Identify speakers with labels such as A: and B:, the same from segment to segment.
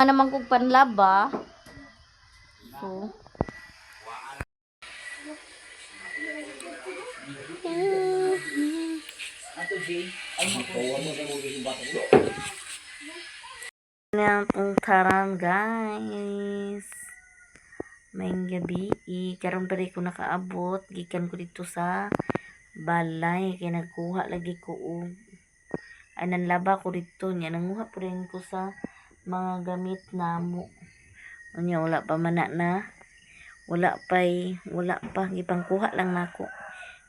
A: Naman kog panlaba. So, Ang taran, guys. Maayong gabi. Karon pa ko nakaabot. Gikan ko dito sa balay. Kay nagkuha lagi ko og ay nanlaba ko dito niya. Nanguha pa rin ko sa mga gamit namo. Unya wala pa man na na. Wala pa'y, wala pa. Gipangkuha lang nako.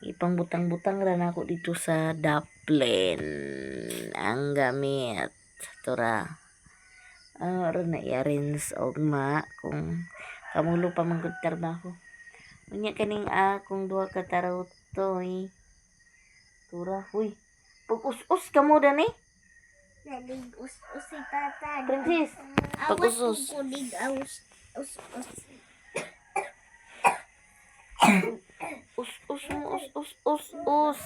A: Gipangbutang-butang ra nako dito sa daplin. Ang gamit. Tura. Ah, ron na i-arrange og ma kung kamulo pa man gud trabaho. Unya kaning akong duha ka tarotoy. Tura, huy. Pag-us-us ka mo dani.
B: Nalig-us-us si tata.
A: Princess,
B: Awas
A: pag-us-us.
B: ko kulig aus us us.
A: Us-us mo, us-us, us-us.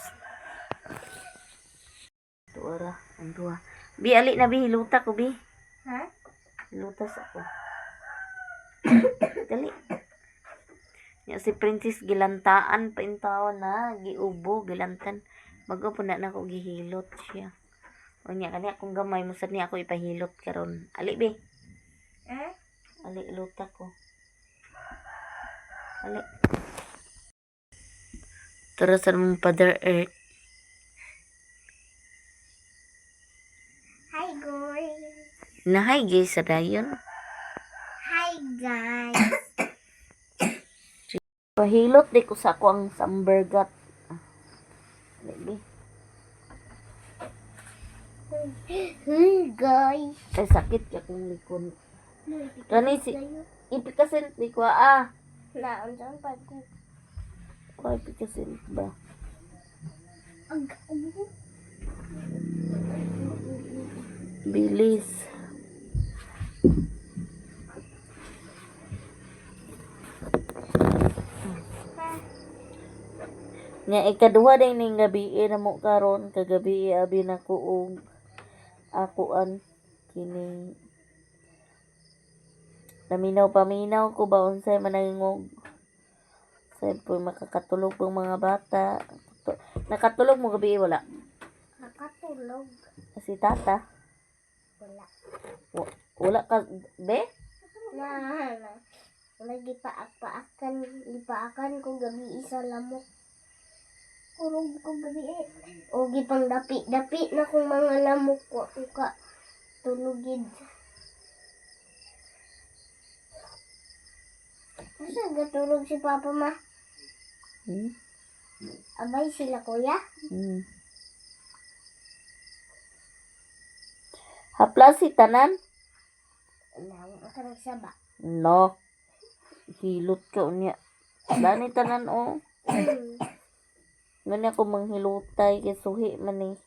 A: Tuara, ang duha. Bi, ali na bi, hiluta ko bi.
B: Ha?
A: Hilutas ako. Dali. Ya, si Princess gilantaan pa intaw na, giubo, gilantan. Bago po na nako gihilot siya. Unya kani akong gamay mo sad niya ako ipahilot karon. Ali bi.
B: Ha?
A: Ali luta ko. Ali. Tara sa mong Father Earth.
B: Hi guys.
A: Nahay gay sa dayon.
B: Hi guys.
A: Pahilot di ko sa ako ang sambergat. Ali bi.
B: Hey guys.
A: Ay sakit ka kong likod. Kani si ipikasin di ko ah.
B: Naunsan pa ko.
A: Ko ipikasin ba?
B: Ag ubo.
A: Bilis. Nga ikaduha din ning gabi na mo karon kagabi abi na ko og akuan kining naminaw paminaw ko ba unsay manangog say po makakatulog pang mga bata. Nakatulog mo gabi wala?
B: Nakatulog.
A: Si tata?
B: Wala.
A: Wala ka be?
B: Na na. Lagi paak-paakan, gipaakan ko gabi isa lamok. Kurog ko gabi eh. O gipang dapi-dapi na kong mga lamok ko ako ka tulugid. Asa gatulog si Papa ma?
A: Hmm?
B: Abay sila kuya?
A: Hapla si tanan?
B: Nawa ka nagsaba.
A: No. Hilot ka unya. Dani tanan oh. Ngani ako manghilutay kay suhi man eh.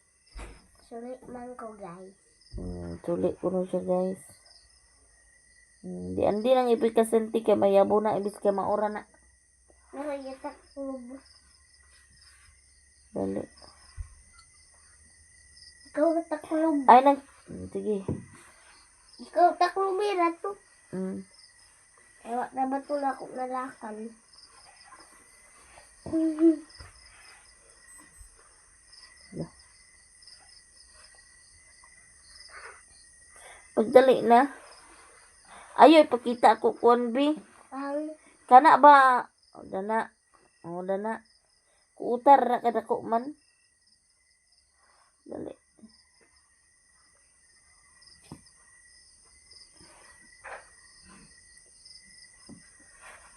B: Suri man ko guys.
A: Tuli ko no siya guys. Di andi nang ipikasenti kay mayabo na ibis kay maura na.
B: Nakayatak ko.
A: Dali.
B: Ikaw taklob.
A: Ay nang sige.
B: Ikaw taklob eh, to. Ewa na ba ito na akong nalakan?
A: Pagdali na. Ayo ipakita ako kuan bi.
B: Ang
A: Kana ba? O dana. O dana. Kuutar ra kadako man. Dali.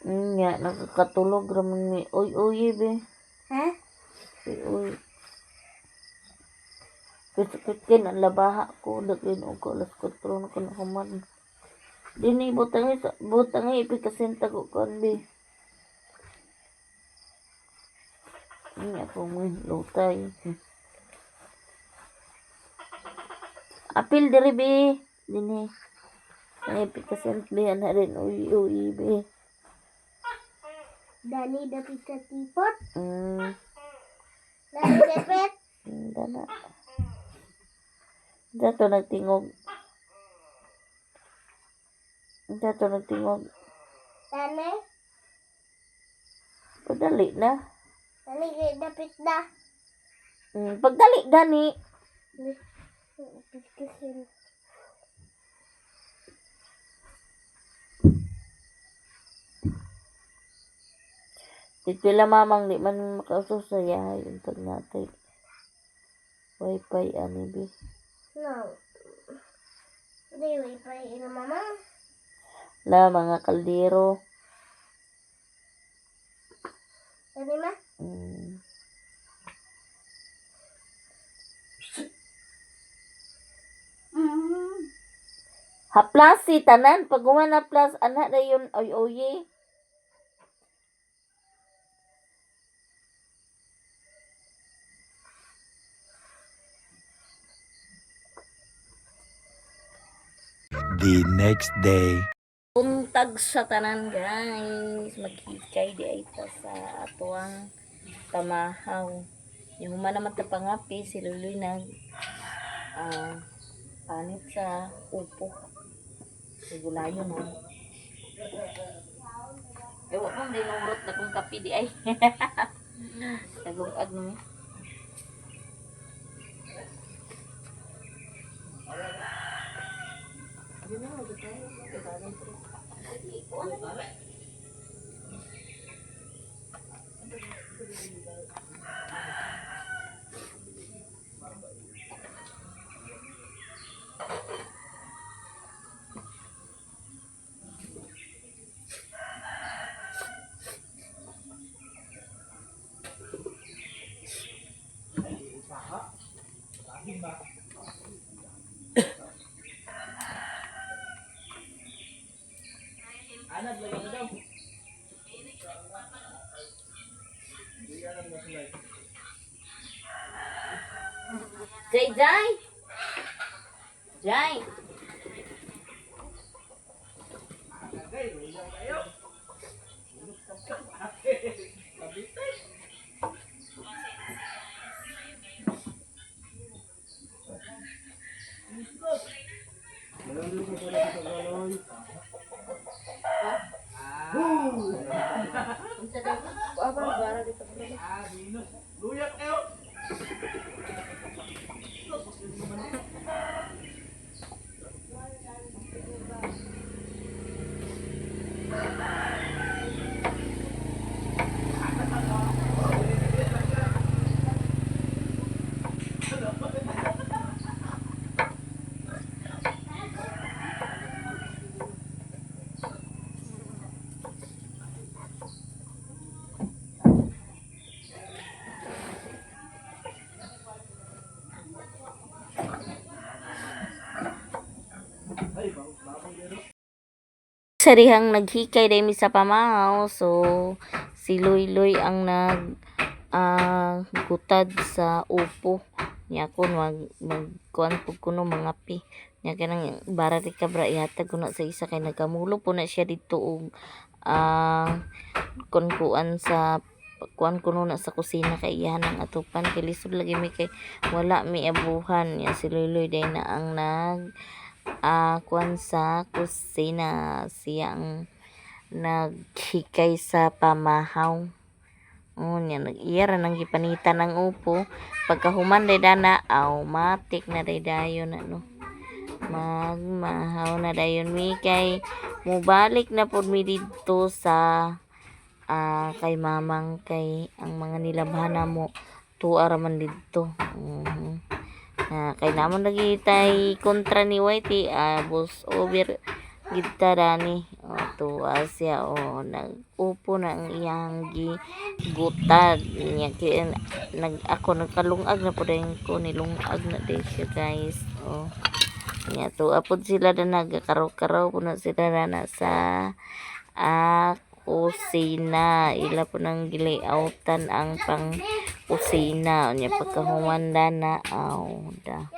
A: Nga, nakakatulog raman ni. Uy, uy, be.
B: Ha?
A: Uy, uy. Kusakit ang labaha ko. Dagin o ko, alas 4 na ko nahuman. Dini, butang butang ipikasinta ko kon, be. Hindi ako mo lutay. Apil diri be. Dini. Ay, ipikasint be. Ana rin, uy, uy, be.
B: Dani dapit sa tipot. Dani dapit.
A: Dana. Dato nagtingog. Unsa to nagtingog?
B: Tani?
A: Padali na.
B: Tani kay dapit na.
A: Pagdali gani.
B: Pikisin.
A: Dito lang mamang di man makausos sa yahay untag natay. Wifi ani bi.
B: No. Di, way pa ina mama.
A: La mga kaldero.
B: Tani ma?
A: Haplasi tanan pag human haplas ana dayon oy oye.
C: The next day.
A: Buntag sa tanan guys, maghikay di ay ta sa atuang pamahaw. Yung human naman ta pangapi si Luloy nag panit sa upo. Sigulayo na. Ewa kong dinurot na kong kape di ay. Nagungag no. Jai Jai! Jai! Sa dihang naghikay dahil mi sa pamahaw, so si Luy Luy ang nag gutad sa upo niya ako mag magkuan pug kuno mga pi niya kanang bara di ka bra ihatag kuno sa isa kay nagkamulo po na siya didto og kuan sa kuan kuno na sa kusina kay iyahan ang atupan kay lisod lagi mi kay wala mi abuhan niya si Luy Luy day na ang nag kuan sa kusina, siya ang naghikay sa pamahaw. Oh, niya nag-iya ra nang gipanitan ang upo. Pagkahuman day dana, automatic na day dayon na no. Magmahaw na dayon mi kay mubalik na pud mi didto sa kay mamang kay ang mga nilabhan namo tuwa ra man didto. Kay namon lagi tay kontra ni Whitey, boss over gid ta dani. O tuwa siya o nag-upo na ang iyang gigutad niya kay nag ako nagkalungag na pud dayon ko nilungag na day siya guys. O niya tuwa pud sila na nagakaraw-karaw pud na sila na sa kusina. Ila po nang gilayoutan ang pang kusina. Unya pagkahuman na aw da.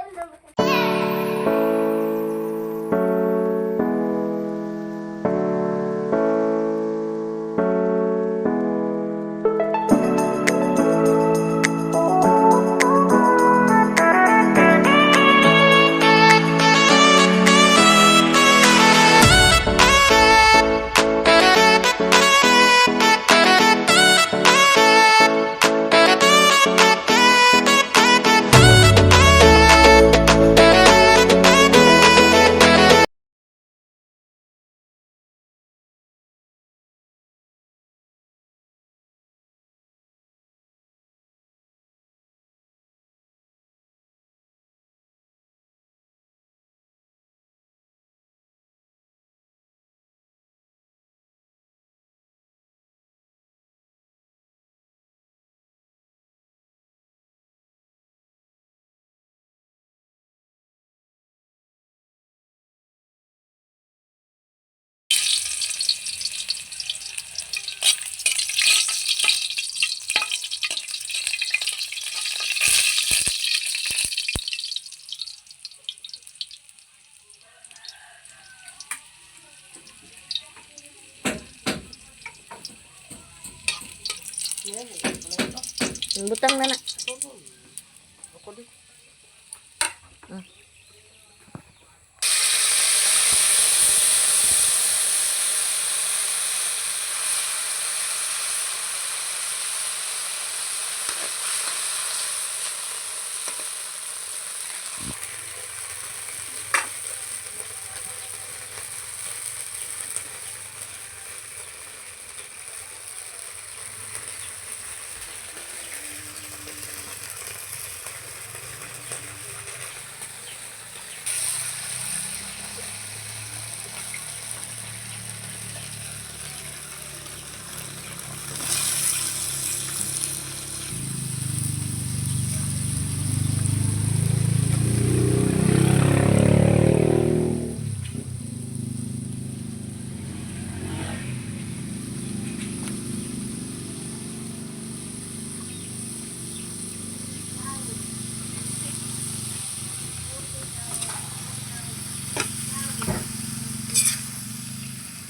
A: Butang na na.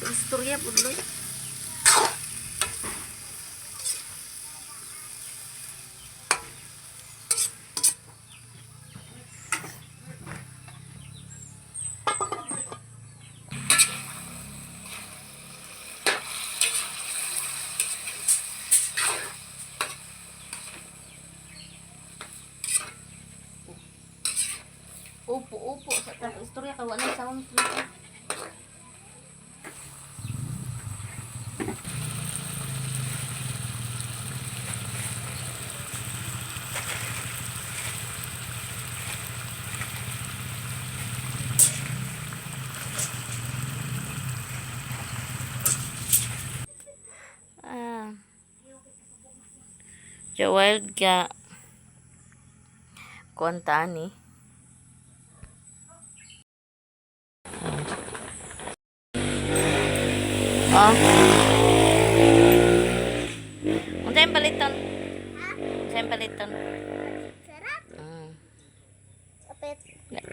A: Istorya pudloy. Upo, upo. Sa tag istorya ka wala sound. Ah. Ja wild ka. Kuan ni. Oh. Unsa yung paliton? Unsa yung paliton?
B: Sarap. Kapit.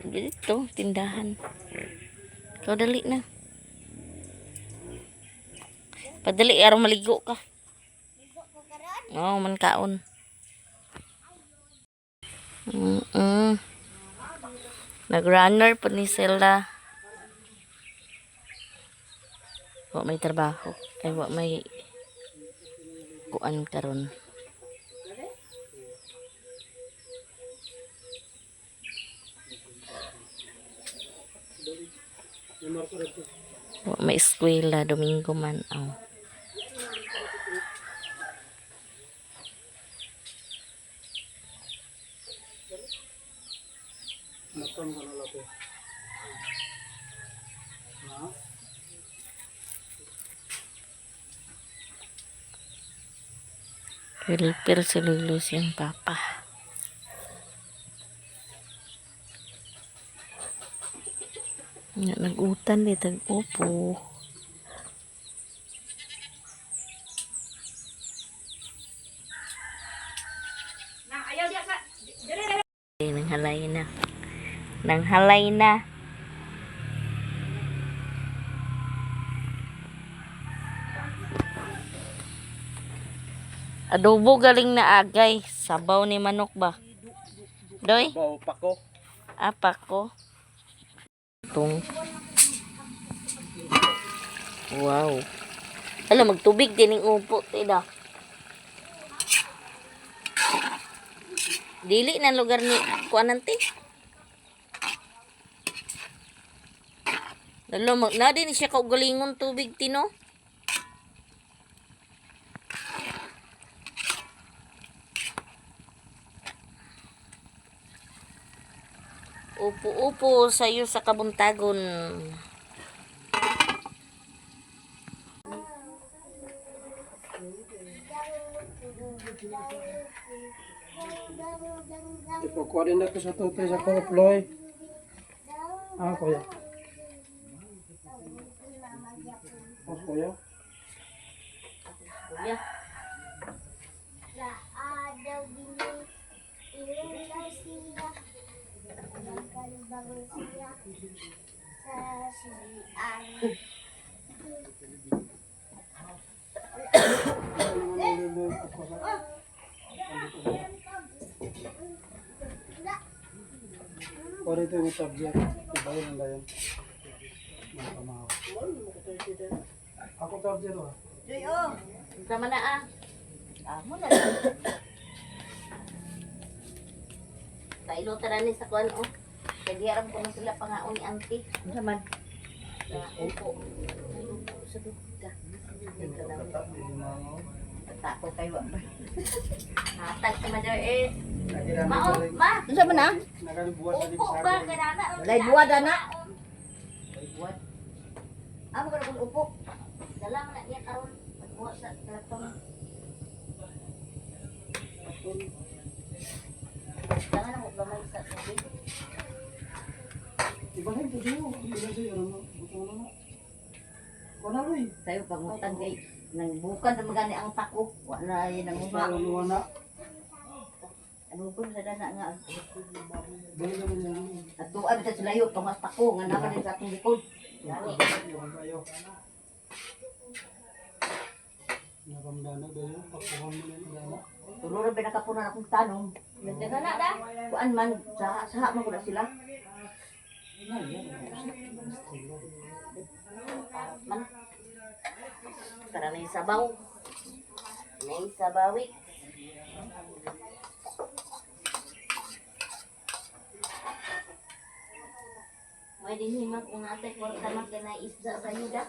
A: Dito, tindahan. Ikaw dali na. Padali, araw maligo ka.
B: Ligo ko karon.
A: Oo, man kaon. Nag-runner po ni sila. Wa may trabaho. Ay, wa may kuan karon. Wa may eskwela, Domingo man. Oh. Helper si Lulu siyang papa. Nga, nag-utan di tag-upo. Ay, nanghalay na. Nanghalay na. Adobo galing na agay. Sabaw ni manok ba? Doy?
D: Baw pa ko.
A: Apa ko. Tung. Wow. Alam, magtubig din yung upo, tida. Dili na lugar ni kuanan te. Lalo, mag, na din siya kaugalingon tubig tino. Upo-upo sa'yo sa kabuntagon.
D: Ipakuha din ako sa tutay sa koploy. Ah, kuya. Oh, kuya.
A: Kuya.
B: Daw dini. Ingon daw siya. Magkalbang siya. Sa CR.
D: Kuha dito yung charger. Ibahin ang dayon. Mga kamahaw. Ako charger oh.
A: Sama na ah.
E: Amo na.
A: Kailo tara ni sa kuan oh. Kay diaram ko na sila pangaon ni auntie.
E: Unsa man?
A: Sa upo. Ay, upo sa dugta.
E: Tako kayo.
A: Hatag sa Mother Earth.
D: Nagirami
A: Mao, ma.
E: Unsa man ah?
D: Nakalibuhat sa
A: Upo ba kanana?
E: Walay buwad ana. Walay buwad. Amo ka na kung upo.
A: Dala man na niya karon. Pagbuhat sa platong. Dala na mo gamay sa tubig.
D: Ibahin ko siyo. Ibahin siyo. Ano? Butong na na. Kuha na Roy.
E: Sayo pangutan kay nang bukan na magani ang tako. Wa na yun ang
D: Basta
E: uha.
D: ano na.
E: Ano ko sa dana nga.
D: Balik naman yan.
E: At tuwa bitaw sa layo tungas tako nga naman din sa atong likod.
D: Yung kayo. Naramdana dayo. Pagkuhan mo na yung dana.
E: Tulo ra ba nakapunan akong tanong.
A: Nagdaga na da.
E: Kuan man sa saha man ko na sila.
A: Man. Para may sabaw. May sabawi. May dinhi man kung natay kwarta man kay na isda sa yuda.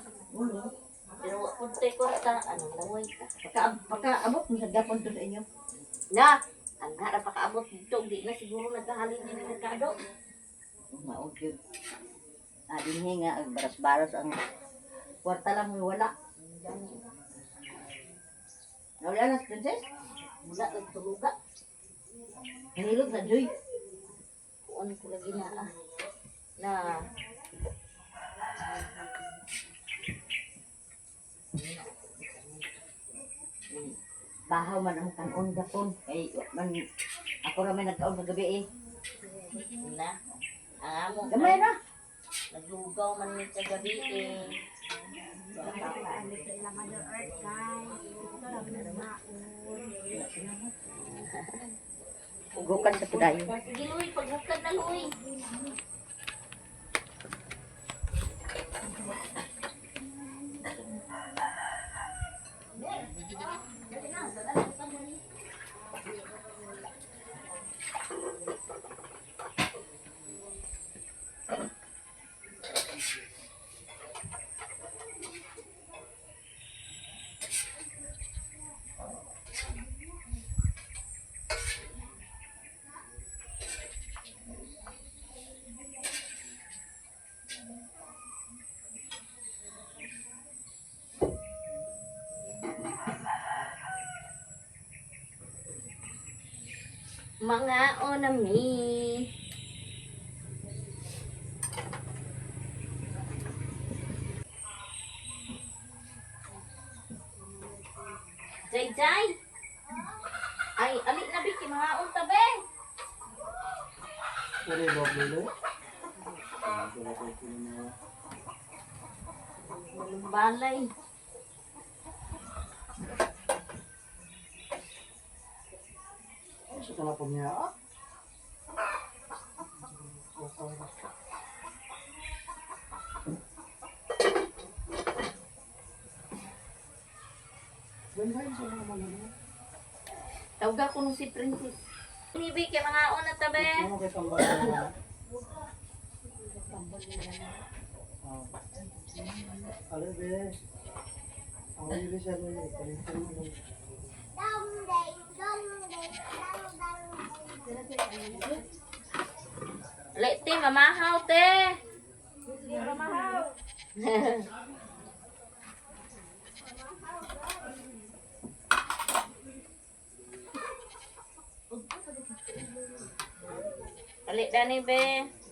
A: Pero wa pud tay kwarta, anong laway ka.
E: Paka paka abot mo sa gapon to sa inyo.
A: Na, ang nga ra pakaabot dito, di na siguro nagkahalin din ng merkado.
E: Mao gyud. Ah, dinhi nga ang baras-baras ang kwarta lang may wala. Nawala na si Princess?
A: Mula nagtuluga.
E: Nahilog sa Joy.
A: Kuon ko lagi na ah. Na
E: Bahaw man ang kanon gapon. Kay wa man ako ra may nagkaon kagabi eh.
A: Na ang amo
E: Gamay ra.
A: naglugaw man mi kagabi eh.
E: Ugukan sa pudayo.
A: Sige Luy, paghukad na Luy. Mga onami. Jay Jay. Ay, ali na biki mga unta be.
D: Pwede ba lilo?
A: Balay.
D: Sa kalapag niya. Ah. Ganyan sa mga mga.
A: Tawga ko nung si Princess. Ni biki mga una ta be.
D: Ano kay tambal na? Ah. Ale be. Ang ili siya be. Palitan mo lang.
B: Dong ding dong ding dang dang.
A: Ali te, mamahaw te. Mamahaw. Ali dani be.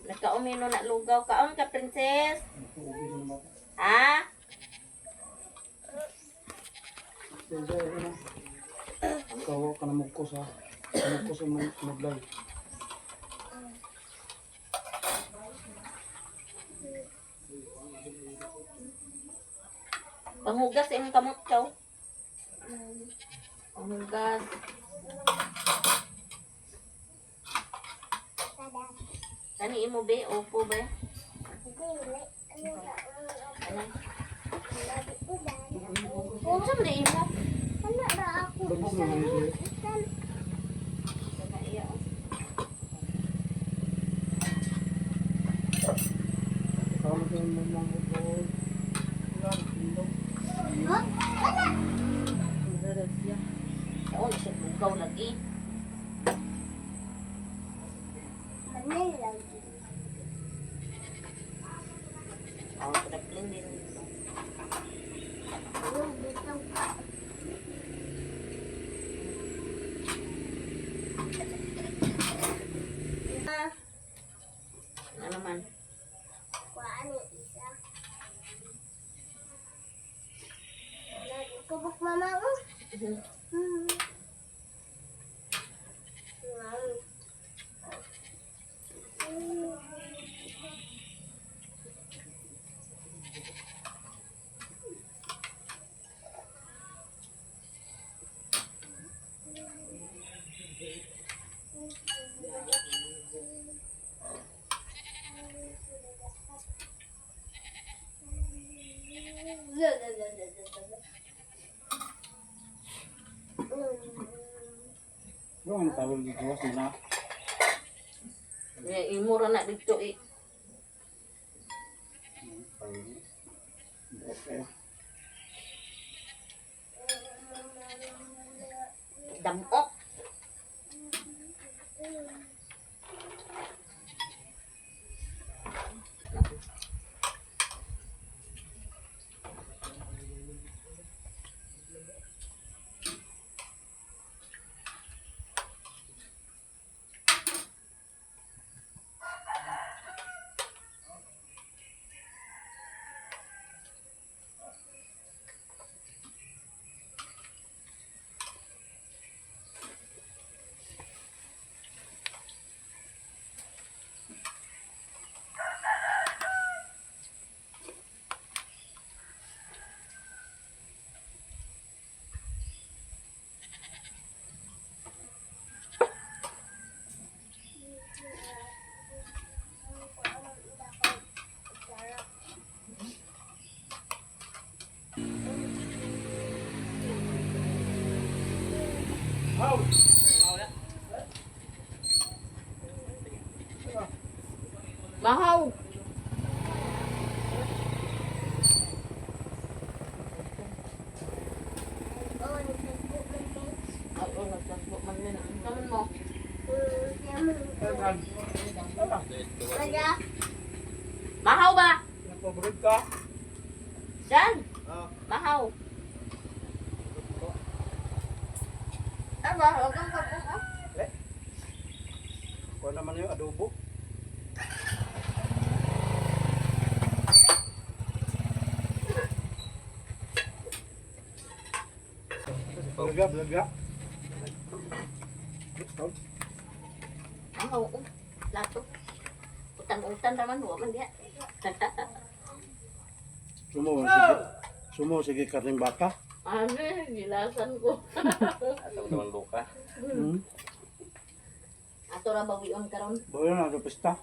A: Nagkaumino na lugaw. Kaon ka, princess?
D: Ubi na naman.
A: Ha?
D: Kaya ito na. Kawa ka na mugkos ha. Mugkos ang maglay.
A: Panghugas imong kamot kaw. Panghugas.
B: Tada.
A: Kani imo be, opo be.
B: Dili. Ano ba?
A: Ano?
B: Lagi ko dahil.
A: Unsa man di imo?
B: Ano ba ako?
D: Lubog na lang
B: Isa.
A: Sana iya. Oh.
D: Tama ka mo mga buod. Wala, tindog.
B: Huh? Wala.
A: Oh, siya lugaw lagi.
B: Ano lagi?
A: Oh, trappling din dito.
B: Yung bitaw ka.
A: Ano man?
B: Kuhaan yung isa. Lagi kubok mama ko. Hmm. Wow. Hmm.
D: Bro, ang tawag dito na.
A: Eh, imo ra na dito eh.
D: Okay.
A: Damok. Mahaw.
B: Oh, nagtagpo man ni.
A: Oo, nagtagpo man yun. Ang kaman mo.
B: Wala.
A: Mahaw ba?
D: Nagpabrod ka?
A: Saan?
D: Ah.
A: Mahaw. Aba, huwag kang kapo.
D: Kuha naman yung adobo. Bulaga, bulaga.
A: Mahaw, oh. Plato. Utang-utang naman, huwag man diya.
D: Sumo, sige. Sumo, sige, karning baka.
A: Ano, gilasan ko.
D: Hmm.
A: Ato ra bawion karon.
D: Bawa na, ito pista.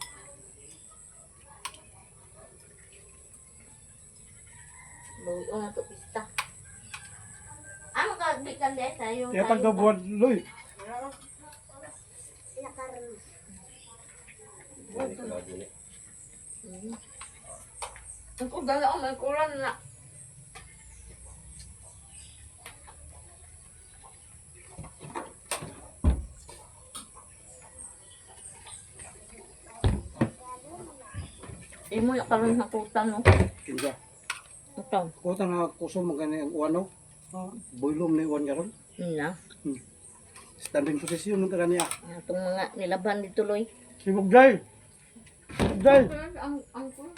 A: Bawion ato pista. Ano ka bikan diya sayo?
D: Kaya tagdabuan, Loy.
B: Lakaran.
A: Ang kugala ko may kulan na. Imo yung karon na kutan no.
D: Kinsa.
A: Ito.
D: Kuta na kusog magani ang uwan, no? Boylong na uwan karon.
A: Na.
D: Standing position ng tara niya.
A: Atong mga nilaban dito loy.
D: Sibog day! Sibog day!
A: Ang ang ko.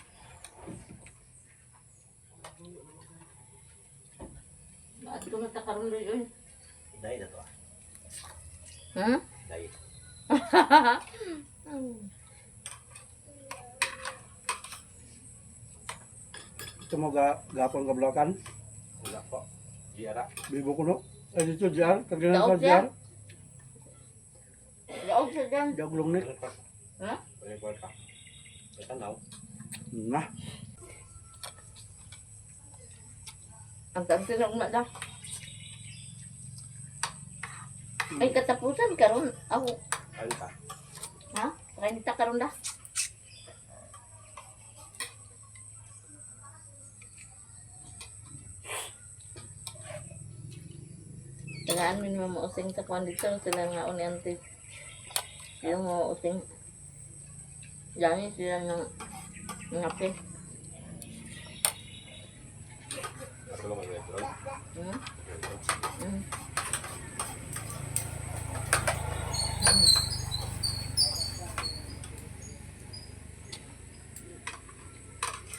A: Ato na ta karon loy oy.
C: Dahil na to ah.
A: Hmm?
C: Dahil.
D: Ito mo ga, gapon ka blokan.
C: Wala po. Diara.
D: Bibo ko no. Ay dito JR, kagina sa
A: Daog siya?
D: JR.
A: Daog siya dyan.
D: Jaglong ni.
A: Ha?
C: Wala kwarta. May tanaw.
D: Na.
A: Ang tansin na umada. Ay, katapusan karon. Ako,
C: Ayun pa.
A: ha? Renta karon da. Tagaan min mamuusing sa kwan dito sila nga uni anti. Yung mamuusing. Dami sila ng ngape.
C: Ako lang mag-retro.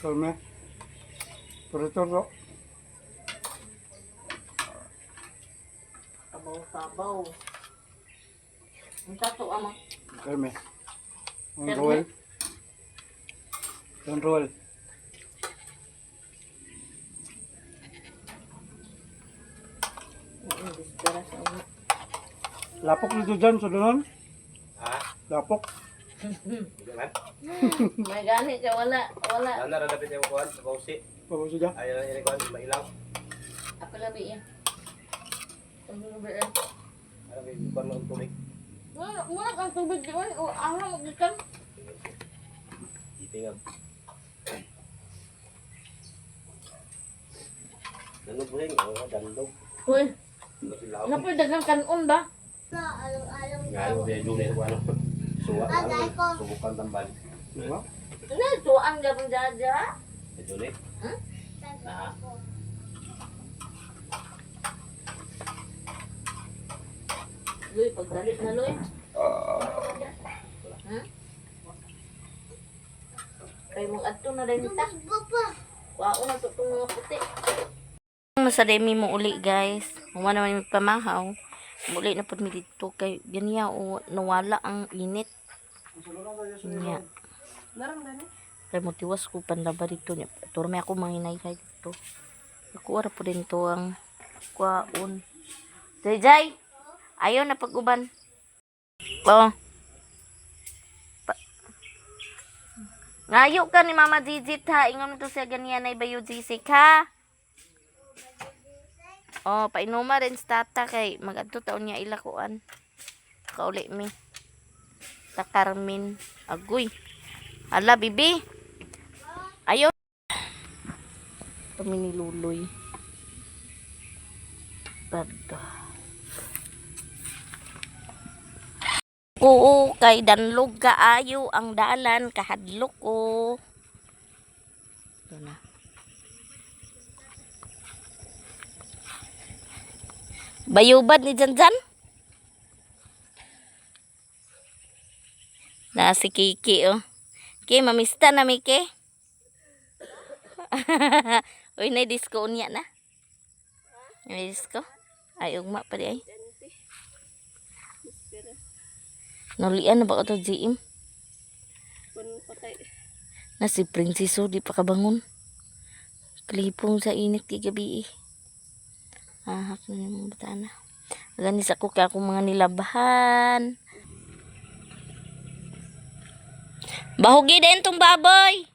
D: Kalme. Pero ito,
A: Sabaw-sabaw. Ang tato ama.
D: Kalme. Ang
A: Kalme.
D: roll. Ang roll.
A: Dispera sa ulo.
D: Lapok dito dyan sa doon.
C: Ha?
D: Lapok.
C: Hindi man.
A: May gani ka wala wala.
C: Ano na dapat yung kuhan? Bausi.
D: Pabuso dyan.
C: Ay, ay, kuhan. Mailaw.
A: Ako labi ya. Ako labi ya.
C: Ano may kuhan mo ang tubig?
A: Wala wala kang tubig doon o araw magikan.
C: Itingag. Dandog mo rin. Oo, dandog.
A: Uy,
C: Mailaw.
A: napoy daghang kanon ba?
B: Na, alang-alang
C: Nga, yung biya junior ko ano. Suwa.
B: Agay ko.
C: Subukan tambal.
D: Diba?
A: Na tuang gabang jaja.
C: Junior.
A: Hmm?
C: Na.
A: Luy, pagdalit na luy. Hmm? Kay mong adto na rin ta.
B: Papa.
A: Wao na to tong mga puti. Masademi mo uli guys. Huwa naman yung pamahaw. Muli na pud mi dito kay ganiya o nawala ang init. Nya. Kay mo tiwas ko panlaba dito niya. Turme ako manginay dito. Ako ara po din to ang kwaon. Jay Jay. Ayaw na pag-uban. Oh. Ngayo ka ni Mama Jijit ha. Ingon mo to siya ganiya na ibayo jisik ha. Oh, painuma rin sa tata kay magadto taon niya ilakuan. Kauli mi. Ta Carmen. Agoy. Ala, bibi. Ayaw. Kami ni Luloy. Bado. Oo, kay danlog kaayo ang dalan kahadlok ko. Ito na. Bayubad ni Janjan? Na si Kiki oh. Ki, mamista na mi Ki. Uy, na disco unya na. Nay disco. Ay ugma pa di ay. Nulian na ba ko to GM? Na si Princess oh, di pa kabangon. Kalipong sa init kay gabi eh. Ahak na yung mga bata na. Ganis ako kay akong mga nilabahan. Bahugi din tong baboy.